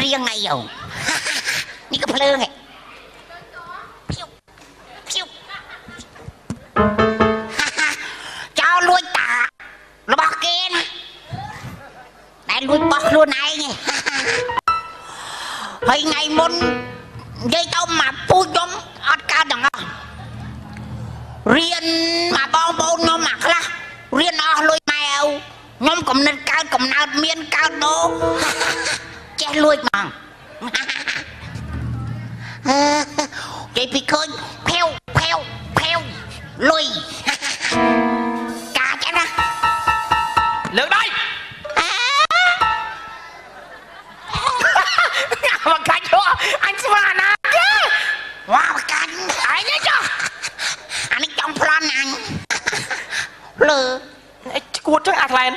រៀងអីយោនេះក៏ភ្លើងហ៎ភៀវភៀវចោលលួចតារបស់គេណាតែលួចបោះខ្លួនឯងហើយថ្ងៃមុននិយាយទៅមកពូជខ្ញុំអត់កើតទាំងអស់រៀនមកបងប្អូនខ្ញុំមកខ្លះរៀនអស់លុយម៉ែឪខ្ញុំកំណត់កើតកំណើតមានកើតដោចេះលួចហ្មងគេពីឃើញភេវភេវភេវលុយកាចឹងណាលើកដៃមកកាច់អញស្មានណាគេវ៉ាកាច់ឯងចុះអានេះចង់ប្លន់អញលើអីគួតចឹងអាថ្លែន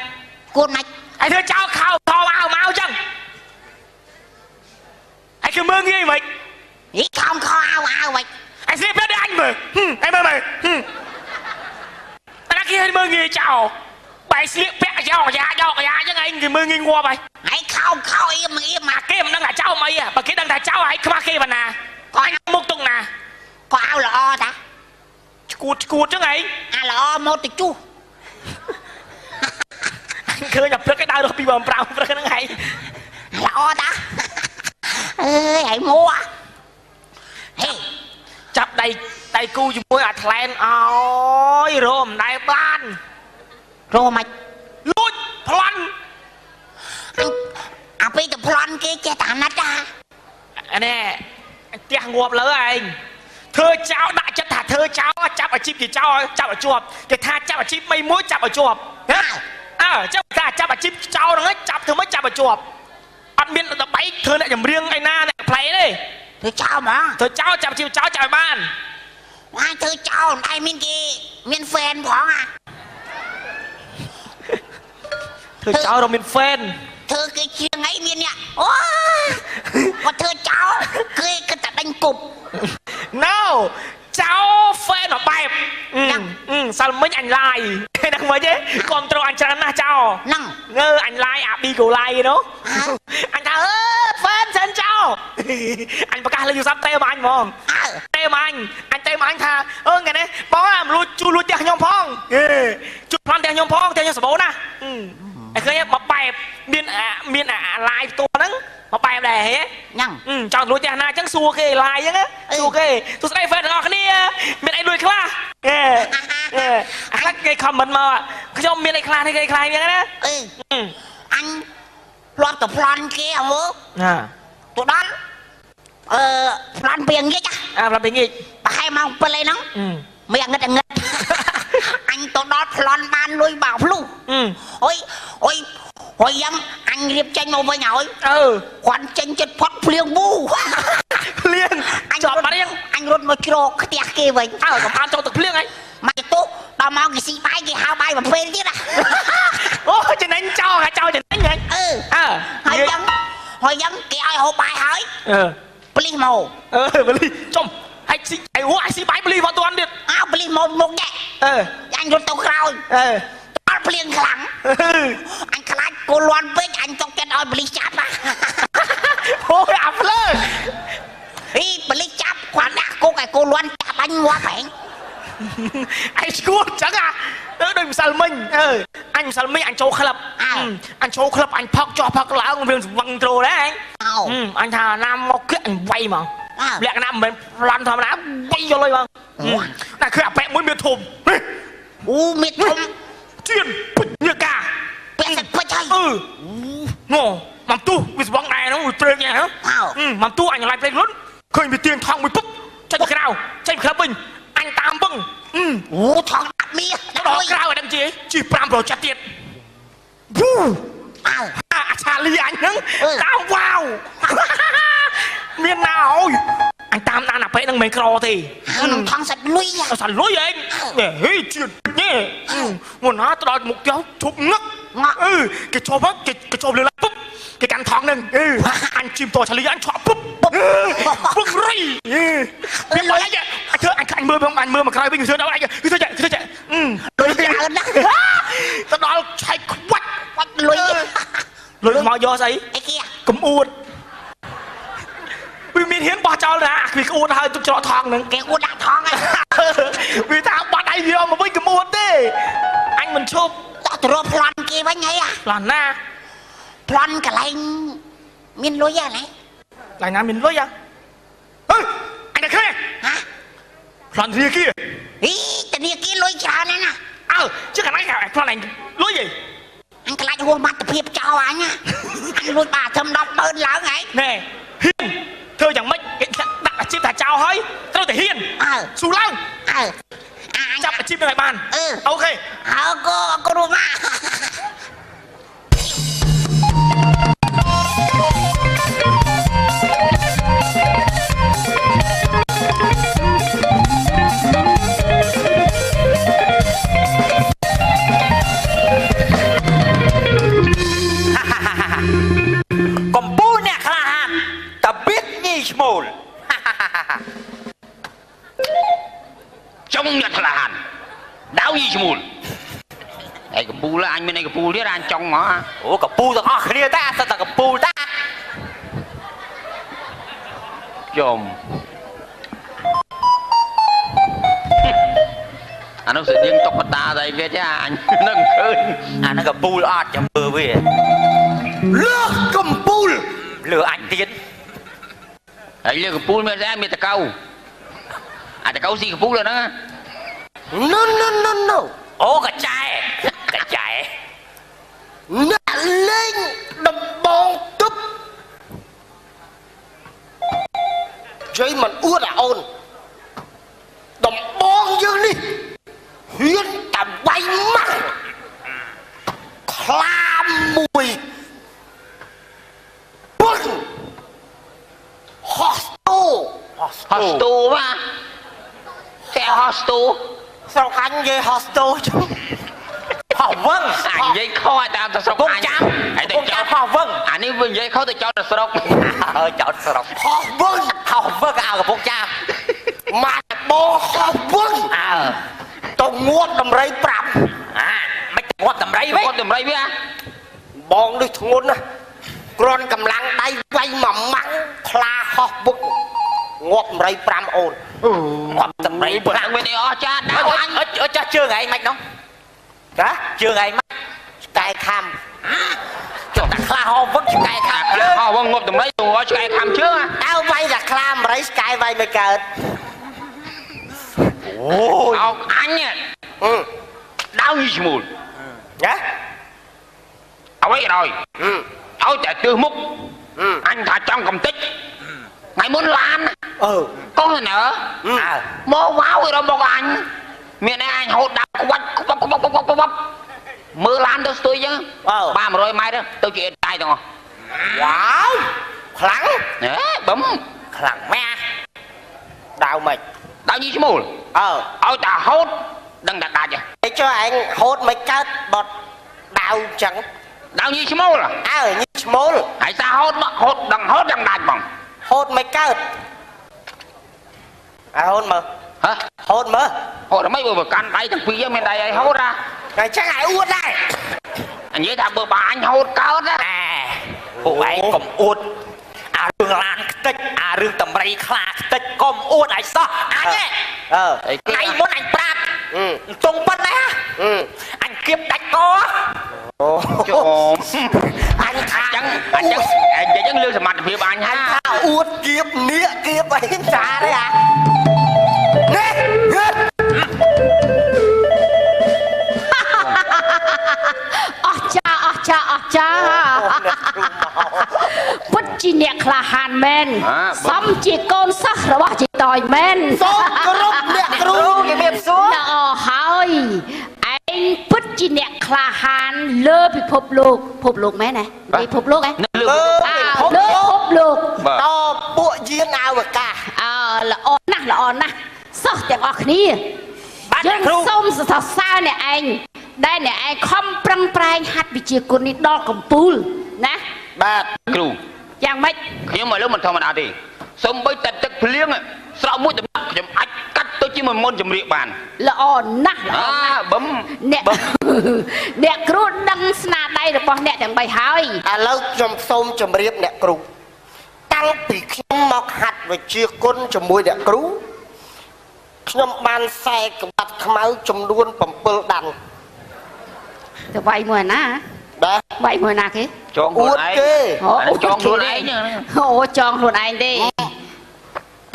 គួតមិនឯងធ្វើចោលខោថោអៅមកចឹងឯងគឺមើងងាយមិនអីខំខោអៅអៅមិនឯងស្លៀកពាក់ដូចអញមើលឯងមើលមើលអាណាគេមើងងាយចោលបែស្លៀកពាក់យ៉កយ៉ាយ៉កយ៉ាចឹងឯងគេមើងងាយងាប់ហើយឯងខោខោអៀមអៀមអាគេមិនដឹងថាចោលអីបើគេដឹងថាចោលឯងខ្វះគេប៉ុណ្ណាក៏អញមុខទុកណាក៏អៅល្អតាឈួតឈួតចឹងឯងអាល្អមកទៅជុះឃើញតែព្រឹកឯងដើររស់2 5ព្រឹកហ្នឹងឯងល្អតាអើយឯងមួហេចាប់ដៃដៃគូជាមួយអាថ្លែនអើយរមមិនដែលបានរមមិនលួចប្លន់អាពេលទៅប្លន់គេចេះតែអាណិតតាអានេះផ្ទះងាប់លើឯងធ្វើចោលដាក់ចិត្តថាធ្វើចោលចាប់អាជីពគេចោលចាប់ឲ្យជាប់គេថាចាប់អាជីពមិនមួយចាប់ឲ្យជាប់ហ៎អើចាំថាចាប់អាជីពចោលហ្នឹងចាប់ធ្វើមិនចាប់ឲ្យជាប់អត់មានតបែកធ្វើអ្នកចម្រៀងឯណាអ្នកផ្លែទេធ្វើចោលហ្មងធ្វើចោលចាប់អាជីពចោលចាប់ឲ្យបានអញធ្វើចោលមិនមានគេមានហ្វេនផងអាធ្វើចោលរមានហ្វេនធ្វើគេជាងអីមានអ្នកអូគាត់ធ្វើចោលគេគិតតែដេញគប់ No ចោលហ្វេនមួយបែបសាល់មិញអញឡាយហ្នឹងមិនទេគ្រប់ត្រូលអញច្រើនណាស់ចោលហ្នឹងងើអញឡាយអាប៊ីកូឡាយនោះអញថាអឺហ្វេនសិនចោលអញប្រកាសលើទូរស័ព្ទទេមកអញហ្មងទេមកអញអញទេមកអញថាអឺថ្ងៃនេះបងអាមលួចជួលួចផ្ទះខ្ញុំផងជួប្លន់ផ្ទះខ្ញុំផងផ្ទះខ្ញុំសម្បូរណាស់ឯងឃើញមកបែបមានមានអាឡាយផ្ទាល់ហ្នឹងមកបែបដែរហ៎ហ្នឹងចង់លួចផ្ទះណាអញ្ចឹងសួរគេឡាយអញ្ចឹងសួរគេសួស្ដីហ្វេនទាំងអស់គ្នាមានអីលួចខ្លះអេអាខ្លះគេខមមិនមកខ្ញុំមានអីខ្លះនេះគេខ្លះអញ្ចឹងណាអឺអញធ្លាប់ទៅប្លន់គេអើណាទៅដល់អឺប្លន់ពីងាចអាប្លន់ពីងាចប្រហែលម៉ោង7អីហ្នឹងមានអាងឹតអាងឹតអញទៅដល់ប្លន់បានលុយបាក់ភ្លុះអុយអុយហើយយ៉ាងអញរៀបចេញមកវិញហើយអឺគាត់ចេញចិត្តផុតភ្លៀងវូភ្លៀងអញជាប់បាត់យ៉ាងអញរត់មកជ្រកផ្ទះគេវិញអើកំអានចូលទឹកភ្លៀងហីមកទៅដល់មកគេស៊ីបាយគេហៅបាយមួយពេលទៀតអូចំណេញចោលហ่าចោលចំណេញហ៎អឺអើហើយយ៉ាងហើយយ៉ាងគេឲ្យហូបបាយហើយអឺប៉លីសមកអឺប៉លីសចំហើយស៊ីហើយអូអាស៊ីបាយប៉លីសមកតាន់ទៀតអើប៉លីសមកមុខដែរអឺអញរត់ទៅក្រោយអឺដល់ភ្លៀងខ្លាំងអញខ្លាចគោលន់ពេកអញចុកចិត្តឲ្យប៉លីសចាប់អូយអាភ្លើអីប៉លីសចាប់គាត់ដាក់គុកឲ្យគោលន់ចាប់អញងាប់ហែងឯងឈួតចឹងអាដូចម្សិលមិញអឺអញម្សិលមិញអញចូលក្លឹបអញចូលក្លឹបអញផឹកចុះផឹកឡើងវាស្វឹងត្រូដែរឯងអញថាណាមកគៀកអញវាយហ្មងលក្ខណៈមិនមែនប្លន់ធម្មតាវាយយកលុយហ្មងណាគឺអាប៉ែមួយមានធំអូមានធំជៀនពេជ្រញាកាពាក់សាច់ពេជ្រហើយអឺងមកទូវាស្វឹងដែរហ្នឹងវាព្រេងហ្នឹងមកទូអញឡាយព្រេងលុនឃើញវាទៀងថងមួយពុកចេញក្រៅចេញក្លឹបវិញអញតាមពឹងអូថងដាក់មាសដល់ក្រៅឲ្យដឹងជាជិះ5ប្រចិត្តទៀតវូអើអាឆាលីអញហ្នឹងតាមវ៉ាវមានណាអើយអញតាមដានអាប៉ែហ្នឹងមិនក្រទេនឹងថងសាច់លុយសាច់លុយឯងហេជឿនេះមុនណាទៅដល់មុខផ្ទះឈប់ងឹកអឺគេឈប់ហ្នឹងគេឈប់លើឡាពុបគេកាន់ថងហ្នឹងអឺអញជិះតឆាលីអញឆក់ពុបពឹងរៃវាមកអញធ្វើអញខ្លាញ់មើលអញមើលមកក្រោយវិញធ្វើដល់អញគឺធ្វើចេះធ្វើចេះលុយច្រើនណាស់ទៅដល់ឆែកខ្វាច់ខ្វាច់លុយលុយមកយកស្អីអីគេកំអួត មានហ៊ានបោះចោលណាវាក្អួតហើយទុកច្រកថងហ្នឹងគេអួតដាក់ថងហ្នឹងវាថាបាត់ដៃវាមកវិញក៏អួតទេអញមិនឈប់តោះទៅរកប្លន់គេវិញហីប្លន់ណាប្លន់កន្លែងមានលុយហ៎ណាកន្លែងណាមានលុយហ៎អើអញតែគ្នាហ៎ប្លន់ធនាគារអីធនាគារលុយច្រើនណាស់ណាអើជិះកន្លែងប្លន់ឯងលុយហីអញខ្លាចហួសមត្ថភាពចោលអញអញលួចបាទធ្វើ100000ឡើងហីណែហ៊ានធ្វើយ៉ាងម៉េចគេដាក់អាជីពថាចោលហើយត្រូវតែហ៊ានអើស៊ូឡើងអើចាប់អាជីពនឹងឲ្យបានអូខេអើកូគ្រូម៉ាកំពូលអ្នកក្លាហានតបៀតញីឈ្មោលចុងអ្នកក្លាហានដៅញីឈ្មោលឯកំពូលអញមានឯកំពូលទៀតអញចង់មកអូកំពូលទាំងអស់គ្នាតាសិតតែកំពូលតាចំអានោះស្តៀងតុក្កតាស្អីគេចាអញនឹងឃើញអាហ្នឹងកំពូលអត់ចាំមើលវាលើកកំពូលលើអញទៀតហើយលើកំពូលមានស្អីមានតកៅអាតកៅស៊ីកំពូលហ្នឹង No no no no អូកចែកចែអ្នកលេងដំបងទប់ជ័យមិនអួតអាអូនដំបងយើងនេះហ៊ានតែវាយម៉ាំងខ្លាមួយពឹងហោះស្ទូហោះស្ទូបាទតែហោះស្ទូស្រុកអញនិយាយហោះស្ទូជុំហោះវឹងអញនិយាយខុសតាមទៅស្រុកអញចាំហើយទៅចោលហោះវឹងអានេះវានិយាយខុសទៅចោលទៅស្រុកអើចោលស្រុកហោះវឹងហោះវឹងអើកំពុងចាំម៉ាបងហោះវឹងអើទៅងាប់ដំរី5អាមិនងាប់ដំរីវិញងាប់ដំរីវាបងនេះធ្ងន់ណាស់គ្រាន់កម្លាំងដៃវាយមួយម៉ាំងខ្លាហោះវឹងងាប់ដំរី5អូនងាប់ដំរី5វិញអស់ចាដាក់អញអើចាស់ជើងឯងមិននោះចាជើងឯងមិនឆ្កែខំចុះតែខ្លាហោះវឹងឆ្កែខំជើងហោះវឹងងាប់ដំរីទៅឆ្កែខំជើងតើវាយតែខ្លាដំរីឆ្កែវាយមិនកើតអូយអោអញដៅញីឈ្មោលណាអ្វីក៏ដោយឲ្យតែទិសមុខអញថាចង់កំតិចថ្ងៃមុនឡានអឺកោះណើមកវ៉ាវរបស់អញមានឯអញហូតដាក់ក្បាច់ក្បប់ក្បប់ក្បប់ក្បប់មើលឡានទៅស្ទុយចឹងបាទ100ម៉ែត្រទៅជាដៃទាំងអស់វ៉ាវខ្លាំងហេបឹមខ្លាំងម៉ែដាវមិនដាវញីឈ្មោលអើឲ្យតែហូតដឹងតែដាច់ហេចុះឯងហូតមិនកើតបត់ដាវចឹងដាវញីឈ្មោលអើញីឈ្មោលហើយតាហូតមកហូតដឹងហូតដឹងដាច់បងហូតមិនកើតអើហូតមើលហ៎ហូតមើលហូតមិនបើកាន់ដៃទាំងពីរមានដៃអីហូតហ่ะតែចឹងឯងអួតដែរអញនិយាយថាបើអញហូតកើតណាពួកឯងកុំអួតអារឿងឡានខ្ទេចអារឿងតម្រៃខ្លាខ្ទេចកុំអួតឲ្យសោះអញទេអើថ្ងៃមុនអញប្រាប់តុងប៉ុណ្ណាអញគៀបដាច់កអូចំអញថាចឹងអញចឹងឯងនិយាយចឹងលើសមត្ថភាពអញហាថាអួតគៀបនៀកគៀបអីចាទេអានេះអស់ចាអស់ចាអស់ចាពិតជាអ្នកក្លាហានមែនសំជាកូនសិស្សរបស់ជីតយមែនសូមគោរពអ្នកគ្រូជំរាបសួរល្អហើយឯងពិតជាអ្នកក្លាហានលើពិភពលោកពិភពលោកមែនណាពិភពលោកហ៎លើពិភពលោកតពួកយានអវកាសអើល្អណាស់ល្អណាស់សិស្សទាំងអស់គ្នាយើងសូមសរសើរអ្នកឯងដែលអ្នកឯងខំប្រឹងប្រែងហាត់វិជ្ជាគុណនេះដល់កំពូលណាបាទគ្រូយ៉ាងម៉េចខ្ញុំមកលើមិនធម្មតាទេសូម្បីតែទឹកភ្លៀងស្រក់មួយដំណាក់ខ្ញុំអាចកាត់ទៅជាមួយមុនជំរាបបានល្អណាស់ល្អណាស់បឹមអ្នកគ្រូដឹងស្នាដៃរបស់អ្នកទាំង3ហើយឥឡូវខ្ញុំសូមជម្រាបអ្នកគ្រូ តាំងពីខ្ញុំមកហាត់វិជាគុណជាមួយអ្នកគ្រូខ្ញុំបានខ្សែក្បាត់ខ្មៅចំនួន7ដាន់ទៅវាយមួយណាបាទវាយមួយណាគេចងខ្លួនឯងចងខ្លួនឯងអូចងខ្លួនឯងទេ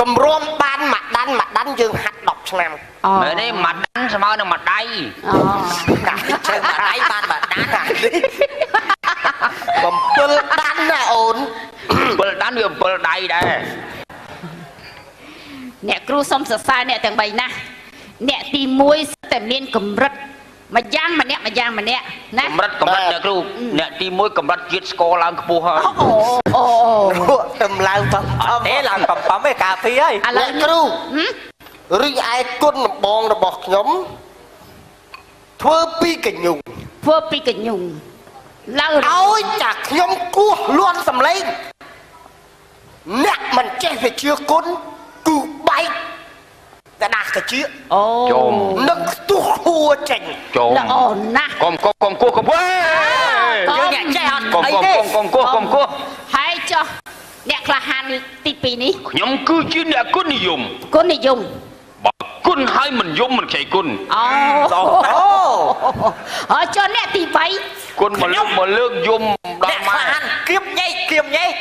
តម្រាំបានមួយដាន់មួយដាន់យើងហាត់10ឆ្នាំមែនទេមួយដាន់ស្មើនឹងមួយដៃអូកាជើងមួយដៃបានមួយដាន់នេះ7ដាន់ណាអូន7ដាន់វា7ដៃដែរអ្នកគ្រូសុំសរសើរអ្នកទាំង3ណាស់អ្នកទី1សិតតែមានកម្រិតម្យ៉ាងម្នាក់ម្យ៉ាងម្នាក់ណាកម្រិតកម្រិតអ្នកគ្រូអ្នកទី1កម្រិតជាតិស្ករឡើងខ្ពស់ហើយអូអូអូទៅឡើងបំទេឡើងបំបំឯកាពីហើយឥឡូវអ្នកគ្រូរីឯគុណដំបងរបស់ខ្ញុំធ្វើពីកញ្ញុងធ្វើពីកញ្ញុងឡើងឲ្យចាខ្ញុំគោះលួនសំឡេងអ្នកមិនចេះវិជាគុណគឺបែកតដាស់កាជាអូនឹងខ្ទុះហួចេញល្អណាស់កុំកុំកុំគោះកុំហេយើងអ្នកចេះអត់អីទេកុំគោះកុំគោះហើយចុះអ្នកក្លាហានទី2នេះខ្ញុំគឺជាអ្នកគុណនិយមគុណនិយមបើគុណហើយមិនយមមិនខ្ចីគុណអូអូចុះអ្នកទី3គុណមកលើកមកលើកយមដល់មកហានគៀបញែកគៀបញែក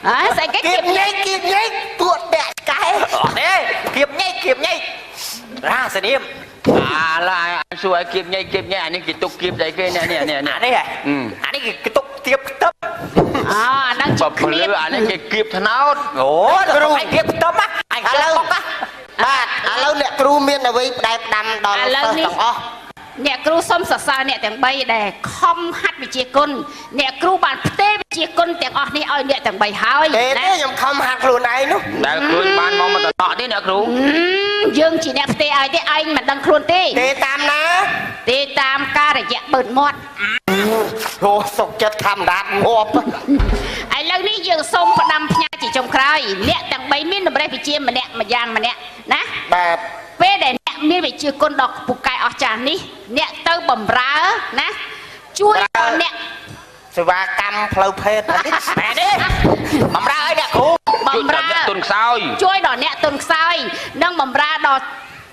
អើស្អីគេគៀបញែកគៀបញែកពួកតាក់កែអត់ទេគៀបញែកគៀបញែករាសនាមអាឡាអញសួរឲ្យគៀបញែកគៀបញែកអានេះគេទុកគៀបស្អីគេនេះនេះនេះអានេះអានេះគេទុកគៀបខ្ទឹមអូអាហ្នឹងជាគៀបអានេះគេគៀបថ្នោតអូគ្រូឯងគៀបខ្ទឹមអញឥឡូវបាទឥឡូវអ្នកគ្រូមានអ្វីផ្ដែផ្ដាំដល់សិស្សទាំងអស់អ្នកគ្រូសុំសរសើរអ្នកទាំង3ដែលខំហាត់វិជាគុណអ្នកគ្រូបានផ្ទេរវិជាគុណទាំងអស់នេះឲ្យអ្នកទាំង3ហើយទេទេខ្ញុំខំហាត់ខ្លួនឯងនោះដែលខ្លួនបានមកមកតំណក់ទេអ្នកគ្រូយើងជាអ្នកផ្ទេរឲ្យទេឯងមិនដឹងខ្លួនទេទេតាមណាទេតាមការរយៈបឺតមាត់អូសុកចិត្តធម្មតាងាប់ឥឡូវនេះយើងសូមផ្ដាំផ្ញើជាចុងក្រោយអ្នកទាំង3មានតម្រេះវិជាម្នាក់ម្យ៉ាងម្នាក់ណាបាទពេលដែលអ្នកមានវិជាគុណដល់ពូកែអស្ចារ្យនេះអ្នកទៅបំរើណាជួយដល់អ្នកសេវាកម្មផ្លូវភេទមែនទេបំរើឲ្យអ្នកគ្រូបំរើអ្នកទុនខ្សោយជួយដល់អ្នកទុនខ្សោយនិងបំរើដល់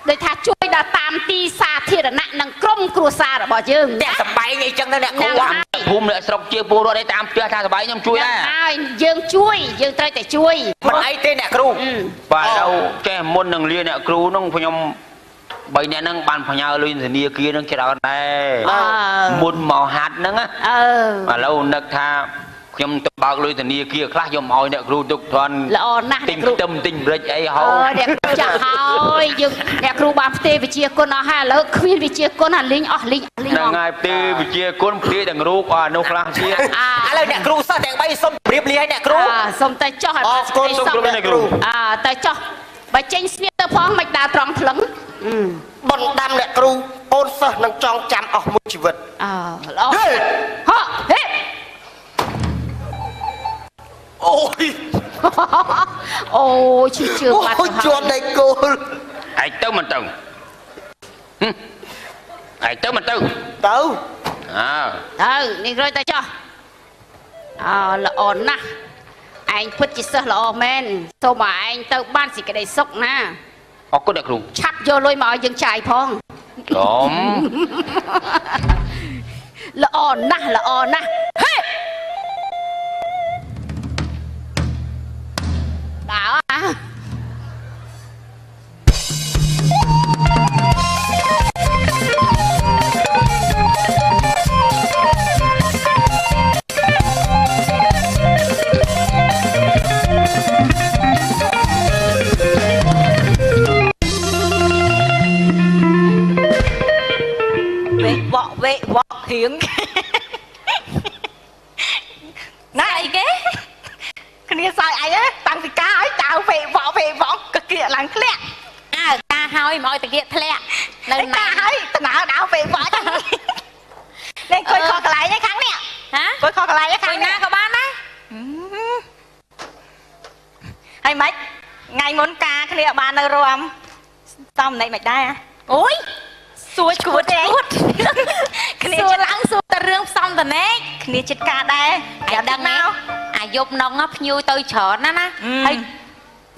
ដូចថាជួយដល់តាមទីសាធារណៈនិងក្រុមគ្រួសាររបស់យើងអ្នកសំបែងអីចឹងទៅអ្នកគ្រូភូមិអ្នកស្រុកជាពលរដ្ឋឯតាមផ្ទះថាសំបែងខ្ញុំជួយដែរហើយយើងជួយយើងត្រូវតែជួយមិនអីទេអ្នកគ្រូបាទទៅចេះមុននឹងលាអ្នកគ្រូនោះខ្ញុំ3អ្នកហ្នឹងបានផ្ញើលុយធនាគារហ្នឹងច្រើនដែរមុនមកហាត់ហ្នឹងឥឡូវនឹកថាខ្ញុំទៅបើកលុយធនាគារខ្លះខ្ញុំឲ្យអ្នកគ្រូទុកធន់ល្អណាស់ទិញខ្ទឹមទិញម្រេចអីហូបអ្នកគ្រូចាស់ហើយយើងអ្នកគ្រូបានផ្ទេរវិជាគុណអស់ហើយឥឡូវគ្មានវិជាគុណអាលីងអស់លីងលីងហ្នឹងហើយផ្ទេរវិជាគុណផ្ទេរទាំងរូបអានោះខ្លះទៀតឥឡូវអ្នកគ្រូសិស្សទាំង3សុំជម្រាបលាឲ្យអ្នកគ្រូសុំទៅចុះឲ្យអរគុណសូមជម្រាបអ្នកគ្រូទៅចុះបើចេញស្នៀតទៅផងមិនដើរត្រង់ថ្លឹងបណ្ដាំអ្នកគ្រូកូនសិស្សនឹងចងចាំអស់មួយជីវិតល្អហ៎ហេអូយអូឈឺជើងបាត់អូជាប់ដៃគោលឯងទៅមិនទៅឯងទៅមិនទៅទៅអើទៅនេះរួចទៅចុះអើល្អណាស់ឯងពិតជាសិស្សល្អមែនសូមឲ្យឯងទៅបានសេចក្តីសុខណាអរគុណអ្នកគ្រូឆាប់យកលុយមកឲ្យយើងចាយផងចំល្អណាស់ល្អណាស់ហេដើរអា វក់វេវក់រៀងណាអីគេគ្នាសើចអីតាំងពីការឲ្យចៅវេវក់វេវក់កគៀកឡើងធ្លាក់អើការហើយមកឲ្យតគៀកធ្លាក់នៅណាហើយតំណើដើវេវក់ចឹងនេះអង្គុយខកកន្លែងខាងនេះហ៎អង្គុយខកកន្លែងខាងណាក៏បានដែរហើយម៉េចថ្ងៃមុនការគ្នាបាននៅរួមតំណែងមិនដែរអូយសួរឈួតទេគ្នាសួរឡើងសួរតែរឿងផ្សំតណែកគ្នាចិត្តការដែរអាយដឹងណាអា យប់នងភ្ញៀវទៅច្រើនណាណាហើយ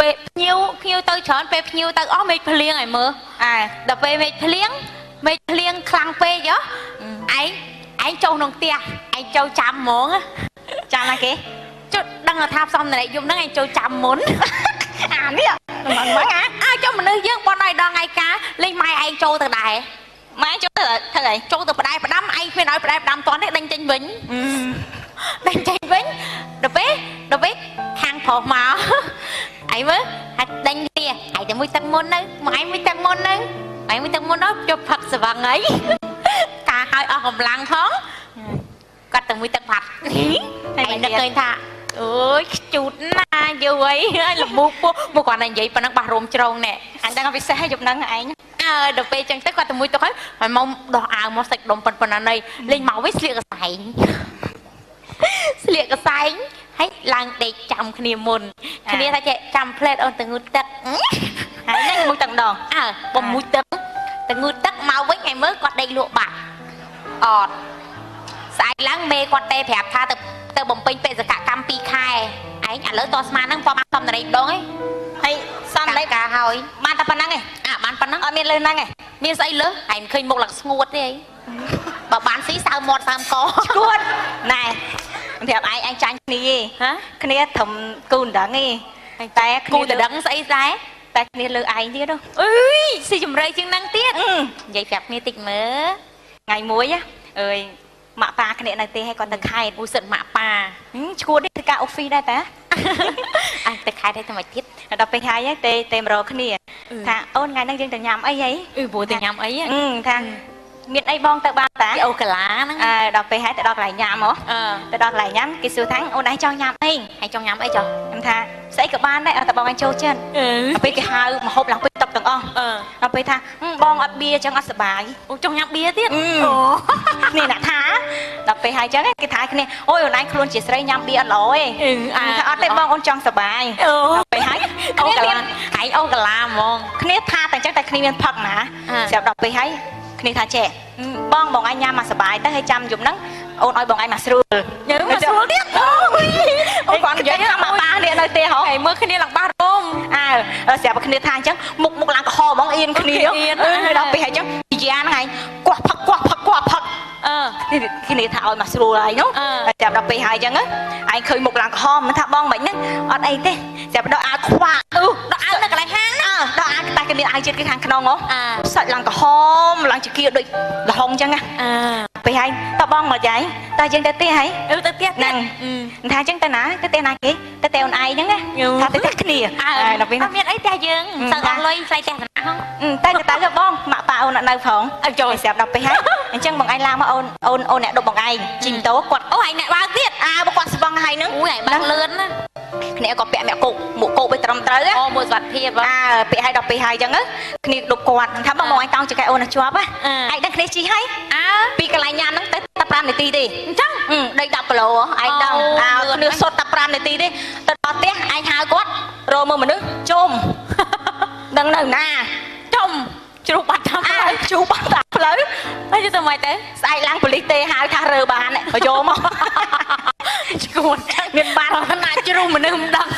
ពេលភ្ញៀវទៅច្រើនពេលភ្ញៀវទៅអស់មេឃភ្លៀងឲ្យមើលដល់ពេលមេឃភ្លៀងខ្លាំងពេកហ៎ឯងចូលក្នុងផ្ទះឯងចូលចាំហ្មងចាំណាគេចុះដឹងថាផ្សំនរយប់ហ្នឹងឯងចូលចាំមុនអានេះមិនហ្នឹងអាចុះមនុស្សយើងបន់ឲ្យដល់ថ្ងៃការលេងម៉ែឯងចូលទៅដែរម៉ែចូលទៅធ្វើអីចូលទៅផ្ដែផ្ដាំឯងគ្មានឲ្យផ្ដែផ្ដាំតនេះដេញចេញវិញដល់ពេលខាងប្រុសមកឯងមើលហាច់ដេញគ្នាឯងតែមួយទឹកមុនទៅមកឯងមួយទឹកមុនទៅឯងមួយទឹកមុនទៅជប់ផឹកស្វឹងអីការឲ្យអស់កម្លាំងផងគាត់ទៅមួយទឹកផាត់ឯងនឹកឃើញថាអូយខ្ជូតណាយូរអីលមូកពោះមកគាត់តែនិយាយប៉ុណ្ណឹងបាសរោមជ្រងណែអញដឹងពិសេសឲ្យយប់ហ្នឹងឯងអើដល់ពេលចឹងទៅគាត់ទៅមួយទឹកហើយមកដោះអាវមកសាច់ដុំប៉ុណ្ណានៃលេងមកវិញស្លៀកកសែងហើយឡើងដេកចាំគ្នាមុនគ្នាថាចេះចាំផ្លែតអូនទៅងូតទឹកហើយហ្នឹងមួយទឹកម្ដងអើបំមួយទឹកទៅងូតទឹកមកវិញឯមើលគាត់ដេកលក់បាត់អត់ស្អែកឡើងមេគាត់ទេប្រាប់ថាទៅបំពេញបេសកកម្ម2ខែឯងឥឡូវតស្មានហ្នឹងបងបានសំនរៃម្ដងឯងហើយសំនរៃការហើយបានតែប៉ុណ្្នឹងឯងអាបានប៉ុណ្្នឹងអត់មានលើហ្នឹងឯងមានស្អីលើឯងឃើញមុខឡើងស្ងួតទេអីបើបានស៊ីសើមាត់សើមកឈួតណែប្រាប់ឯងឯងចាញ់គ្នាឯងហ៎គ្នាត្រឹមគូដណ្ដឹងឯងតែគូដណ្ដឹងស្អីដែរតែគ្នាលើឯងទៀតអើយស៊ីជម្រៅជាងហ្នឹងទៀតនិយាយប្រាប់គ្នាតិចមើលថ្ងៃមួយអើយម៉ាក់ប៉ាគ្នានៅទេឲ្យគាត់ទៅខេត្តអូសិតម៉ាក់ប៉ាឈួតនេះធ្វើការអូហ្វីសដែរតាអញទៅខេត្តឲ្យតែមកទៀតដល់ពេលហើយទេមករកគ្នាថាអូនថ្ងៃហ្នឹងយើងទៅញ៉ាំអីហីអឺព្រោះទៅញ៉ាំអីថាមានអីបងទៅបានតាអូកាឡាហ្នឹងអើដល់ពេលហើយទៅដល់កន្លែងញ៉ាំហ៎ទៅដល់កន្លែងញ៉ាំគេសួរថាអូនឯងចង់ញ៉ាំអីឯងចង់ញ៉ាំអីចុះខ្ញុំថាស្អីក៏បានដែរតែបងឯងចូលចិត្តដល់ពេលគេហៅមកហូបឡើងពេញតុទាំងអស់ដល់ពេលថាបងអត់បៀចឹងអត់សប្បាយអូចង់ញ៉ាំបៀទៀតអូនេះអ្នកថាដល់ពេលហើយចឹងគេថាគ្នាអូយអូនឯងខ្លួនជាស្រីញ៉ាំបៀអត់ល្អទេថាអត់ទេបងអូនចង់សប្បាយដល់ពេលហើយអូកាឡាឯងអូកាឡាហ្មងគ្នាថាតែចឹងតែគ្នាមានផឹកណាស្រាប់ដល់ពេលហើយគ្នាថាចេះបងបងឯងញ៉ាំមកសប្បាយទៅហើយចាំយប់ហ្នឹងអូនឲ្យបងឯងមកស្រួលយើងមកស្រួលទៀតអូគាត់និយាយថាមកប៉ានេះនៅទេហ៎ហើយមើលគ្នាឡើងបាសរោមអើស្រាប់គ្នាថាអញ្ចឹងមុខឡើងក្រហមហ្មងអៀនគ្នាដល់ពេលហើយអញ្ចឹងយ៉ាហ្នឹងឯងកោះផឹកកោះផឹកកោះផឹកអឺគ្នាថាឲ្យមកស្រួលហើយនោះចាប់ដល់ពេលហើយអញ្ចឹងឯងឃើញមុខឡើងក្រហមមិនថាបងមិនហ្នឹងអត់អីទេចាប់ដល់អាវខ្វាក់អឺដល់អាវនៅកន្លែងហាងណាដល់អាវតែគេមានអាវជាតិគេខាងក្នុងហ៎សាច់ឡើងក្រហមឡើងជាគៀដូចលហុងអញ្ចឹងណាពេលហើយតបងមកយាយតើយើងទៅផ្ទះហើយអឺទៅផ្ទះហ្នឹងថាអញ្ចឹងទៅណាទៅផ្ទះណាគេទៅផ្ទះអូនឯងហ្នឹងណាថាទៅផ្ទះគ្នាដល់ពេលមានអីផ្ទះយើងទៅអស់លុយថ្លៃផ្ទះសំណាក់ហ្នឹងទៅបងម៉ាក់ប៉ាអូនអត់នៅផងចូលស្រាប់ដល់ពេលហើយអញ្ចឹងបងឯងឡើងមកអូនអូនអូនអ្នកដប់បងឯងជិះម៉ូតូគាត់អូឯងអ្នកបើកទៀតអើបើគាត់ស្វឹងហើយហ្នឹងអូឯងបើកលឿនណាគ្នាក៏ពាក់មាក់គោកមួកគោកទៅត្រឹមត្រូវអូមួយសុវត្ថិភាពអើពាក់ឲ្យដល់ពេលហើយអញ្ចឹងគ្នាដប់គាត់ថាបងបងឯងតង់ចកែអូនឲ្យជាប់ឯងដឹងគ្នាជិះហើយអើពីកន្លែងញ៉ាំហ្នឹងទៅតែ5នាទីទេអញ្ចឹងដី10គីឡូឯងដឹងអើគ្នាសុទ្ធតែ5នាទីទេទៅដល់ផ្ទះឯងហៅគាត់រកមើលមនុស្សជុំដឹងនៅណាជុំជ្រុះបាត់តាមផ្លូវជ្រុះបាត់តាមផ្លូវហើយទៅមិនទៅស្អែកឡើងប៉ូលីសទេហៅថារើបានបើយកមកឈួតមានបានណាជ្រុះមនុស្សមិនដឹង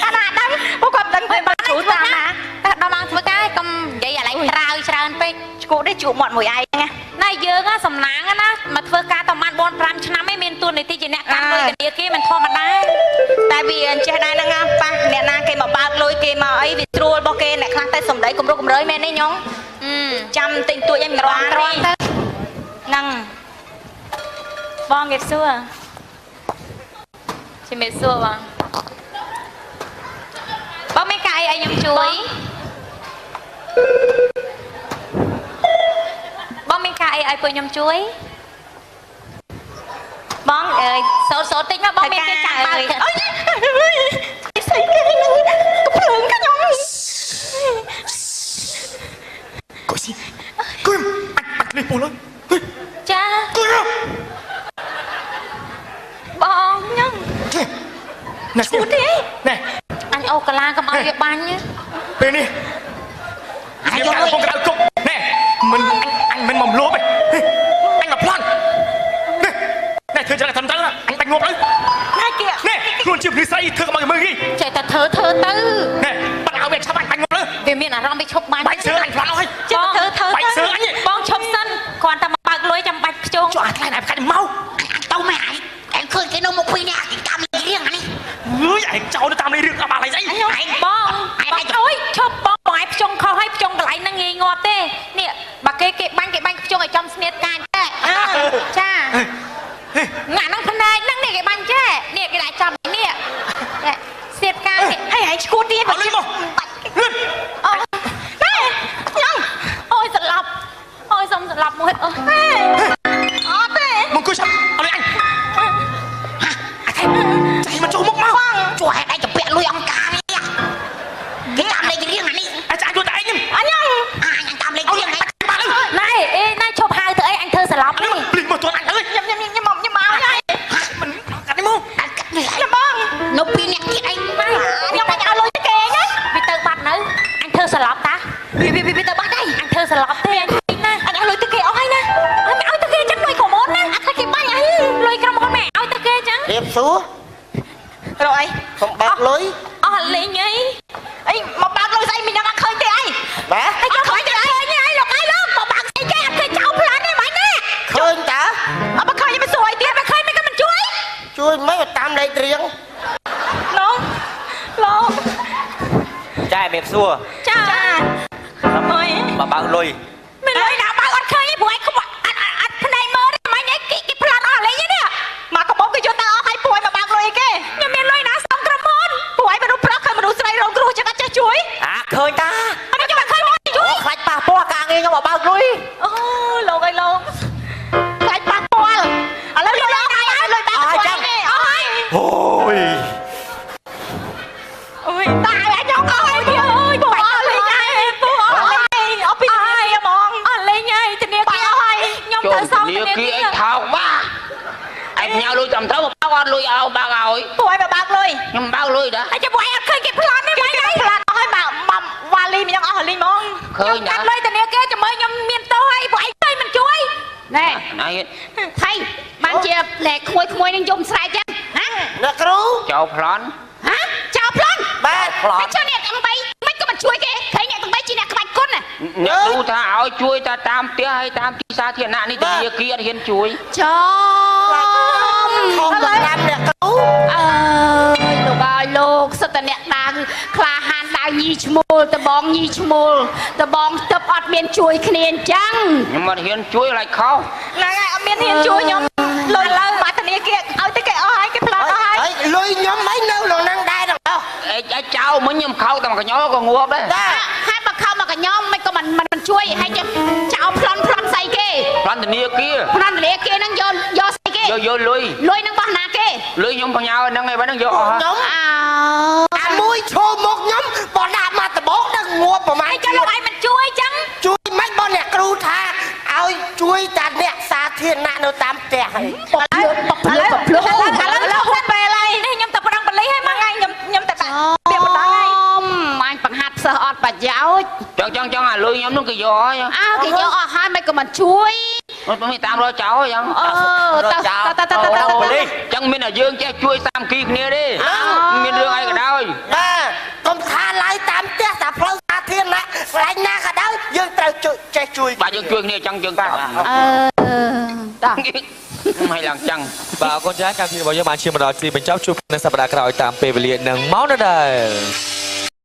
អាណាដឹងពួកគាត់ដឹងតែបានជ្រុះតាមណាតែដល់ឡើងធ្វើការកុំនិយាយអាឡែងត្រាវច្រើនពេកឈួតទេជួបមាត់មួយឯងណាណែយើងសំណាងណាមកធ្វើការតែបាន4 5ឆ្នាំឯងមានទួនាទីជាអ្នកកាន់លុយធនាគារមិនធម្មតាតែវាអញ្ចេះដែរហ្នឹងប៉ះអ្នកណាគេមកបើកលុយគេមកអីវាស្រួលរបស់គេអ្នកខ្លះតែសំដីគំរុកគំរើយមែនទេញងចាំទិញទួចឯងមិនបានទេហ្នឹងបងគេសួរជំរាបសួរបងបងមានការអីឲ្យខ្ញុំជួយបងមានការអីឲ្យពួកខ្ញុំជួយបងអើយសូត្រសូត្រតិចមកបងមានគេចាំបើក អើយស្អីគេហ្នឹងកំភ្លើងខ្ញុំកុយស៊ីគុយអញនេះពូលចាគុយបងខ្ញុំ ណែឈួតទេណែ អញអូកាឡាកុំឲ្យវាបាញ់ពេលនេះអាយកកំពុងក្រៅគុកណែមិនអញមិនមកលោបទេអញមកប្លន់ណែធ្វើចឹងតែត្រឹមត្រូវអញបាញ់ងាប់ទៅ ណែគេ ណែខ្លួន ខ្លួនជាមនុស្សស្រីធ្វើកុំឲ្យមើលគេ ចេះតែធ្វើធ្វើទៅ ណែបាត់ឲ្យវាឆាប់បាញ់បាញ់មកលើ វាមានអារម្មណ៍វាឈប់បាញ់ បាញ់សើអញផ្លាត់អស់ហើយ ចេះធ្វើធ្វើ បាញ់សើអញ បងឈប់សិនគ្រាន់តែមកបើកលុយចាំបាច់ខ្ជង ចុះអាថ្លៃណែផ្កាច់មក ទៅម៉ែឯងឯងឃើញគេនៅមុខពីរនាក់គេតាមលេខរៀងអានេះ អើយឯងចោលទៅតាមលេខរៀងអត់បានអីស្អី ឯង បងបងអើយឈប់បងបងឯងខ្ជងខុសហើយខ្ជងកន្លែងហ្នឹងងាយងាប់ទេនេះបើគេគេបាញ់គេបាញ់ខ្ជងឲ្យចំស្នៀតកាចទេចាងាក់ហ្នឹងភ្នែកហ្នឹងនេះគេបាញ់ចេះនេះគេដាក់ចំនេះស្នៀតកាច ហើយឯងឈួតទៀត អត់លុយមកលឿន អូណែខ្ញុំអូយស្លាប់អូយសុំស្លាប់មួយអូ អត់ទេ មកអង្គុយឆាប់អត់លុយអញអាថែចៃមកចូលមុខមក ជួយហេតុឯងទៅពាក់លុយអង្គការនេះគេតាមលេខរៀងអានេះ អាចអាចយកតែឯងហ្នឹង អញ អញតាមលេខរៀងឯង បាត់លើ ណែអេណែឈប់ហៅទៅអីអញធ្វើស្លាប់នេះ ភ្លេចមកទាន់អញអើយ ខ្ញុំខ្ញុំខ្ញុំមកខ្ញុំមកហើយ មិនកាត់នេះមក ដាក់កាត់នេះ ខ្ញុំបង នៅពីរនាក់ទៀតឯង ខ្ញុំអញឲ្យលុយទៅគេណា វាទៅបាត់នៅអញធ្វើស្លាប់តា វាវាវាទៅបាត់ហើយ អញធ្វើស្លាប់ទេអញណា អញឲ្យលុយទៅគេអស់ហើយណា អញឲ្យទៅគេចឹងលុយក្រុមហ៊ុនណា អត់ឃើញគេបាញ់អី លុយក្រុមហ៊ុនមិនឲ្យទៅគេចឹង រៀបសួរ រកអី ខ្ញុំបើកលុយ អស់លេងអី អីមកបើកលុយស្អីមិនដឹងអត់ឃើញទេអី បាទ អីឃើញទេអីអីលោកអីលោកមកបើកស្អីគេអត់ឃើញចោលប្លន់ទេមិនណា ឃើញតើ អត់បើឃើញមិនសួរអីទៀត បើឃើញមិនក៏មិនជួយ ជួយមិនតាមលេខរៀង លោកលោក ចាមេសួរ ចា អុយ មកបើកលុយ មិនលុយណាបើកអត់ឃើញទេព្រោះឯងខ្វះអត់អត់ភ្នែកមើលទេមិនអីគេគេប្លន់អស់លេងនេះ មកកបោគេយកទៅអស់ហើយពួយមកបើកលុយអីគេ ខ្ញុំមានលុយណាសុំក្រុមហ៊ុន ពួយមនុស្សប្រុសឃើញមនុស្សស្រីរងគ្រោះចឹងអត់ចេះជួយ អាឃើញតា អត់ខ្ញុំអត់ឃើញមកជួយ ខ្លាចប៉ះពាល់ការងារខ្ញុំមកបើកលុយ អូលោកអើយលោកខ្លាចប៉ះពាល់ឥឡូវលុយអស់ហើយលុយបើកជួយគេអស់ហើយ អូយ អូយតាអញអស់ហើយអើយពូអស់លេងហើយពូអស់ហើយអស់ពីធនាគារហ្មង អស់លេងហើយធនាគារអស់ហើយខ្ញុំ ចូល ទៅសង ធនា ធនាគា គារអី រ ថោកបាឯងផ្ញើលុយតាមត្រូវមកបើកអត់លុយឲ្យបើកឲ្យ ពូឲ្យមកបើកលុយ ខ្ញុំបើកលុយដែរ ហើយចាំពួកឯងអត់ឃើញគេប្លន់ទេ គេ មិនអី ផ្លាត់អស់ហើយមកមកវ៉ាលីមិនយ៉ាងអស់លីហ្មង ឃើញ កា ណា ត់លុយធនាគារចាំមើលខ្ញុំមានទោសហើយពួកឯងឃើញមិនជួយ ណែ ណៃ ថៃបានជាណែក្មួយក្មួយនឹងយំស្រែកចឹងហ៎ អ្នកគ្រូ ចោលប្លន់ ហ៎ចោលប្លន់ បាទ ប្លន់ ហើយចុះអ្នកទាំង3មិនក៏មិនជួយគេឃើញអ្នកទាំង3ជាអ្នកក្បាច់គុណណា អ្នកគ្រូថាឲ្យជួយតែតាមផ្ទះហើយតាមទីសាធារណៈនេះធនាគារអត់ហ៊ានជួយ ចំ ខំតាមអ្នកគ្រូ អើយលោកអើយលោកសិតតែអ្នកដាវក្លាហានដាវញីឈ្មោលដបងញីឈ្មោលដបងទឹកអត់មានជួយគ្នាអញ្ចឹង ខ្ញុំអត់ហ៊ានជួយខ្លាចខុស ហ្នឹងហើយអត់មានហ៊ានជួយខ្ញុំលុយឡើងមកធនាគារឲ្យទៅគេអស់ហើយគេផ្លាត់អស់ហើយ ហើយលុយខ្ញុំអីនៅក្នុងហ្នឹងដែរទាំងអស់ អេចចៅមិញខ្ញុំខោតែមួយកញ្ញោក៏ងាប់ដែរ បាទ ហើយបើខោមកកញ្ញោមិនក៏មិនមិនជួយហើយចចោលប្លន់ប្លន់ស្អីគេ ប្លន់ធនាគារ ប្លន់ធនាគារហ្នឹងយកយកស្អីគេ យកយកលុយ លុយហ្នឹងបោះណាគេ លុយខ្ញុំផ្ញើហ្នឹងឯងហ្នឹងយកអស់ហើយ ខ្ញុំ អើ អាមួយឈោមកខ្ញុំបើដាក់មកដបងដល់ងាប់ប្រហែល ហើយចុះលោកឯងមិនជួយចឹង ជួយមិនបើអ្នកគ្រូថាឲ្យជួយតែអ្នកសាធារណៈនៅតាមផ្ទះហើយ បកភ្លើបកភ្លើបកភ្លើ ឥឡូវហួសពេលហើយ នេះខ្ញុំទៅប្រឹងបលិសហើយ ហ្នឹងហើយខ្ញុំខ្ញុំតែដាក់ពាក្យបណ្ដឹងហើយ អញបង្ហាត់សិស្សអត់ប្រយោជន៍ ចង់ចង់ចង់អាលុយខ្ញុំនោះគេយកហើយ អើគេយកអស់ហើយមិនក៏មិនជួយ អត់មានតាមរកចោលអញ្ចឹង អឺទៅទៅទៅទៅទៅ ចឹងមានតែយើងចេះជួយសាមគ្គីគ្នាទេមានរឿងអីក៏ដោយ បាទកុំថាឡើយតាមផ្ទះតែផ្លូវសាធារណៈកន្លែងណាក៏ដោយយើងត្រូវជួយចេះជួយ បាទយើងជួយគ្នាចឹងយើងបាទ អឺតោះ មិនឡើងចឹង បាទអរគុណច្រើនកម្មវិធីរបស់យើងបានឈានមកដល់ទីបញ្ចប់ជួបនៅសប្តាហ៍ក្រោយតាមពេលវេលានិងម៉ោងដដែល។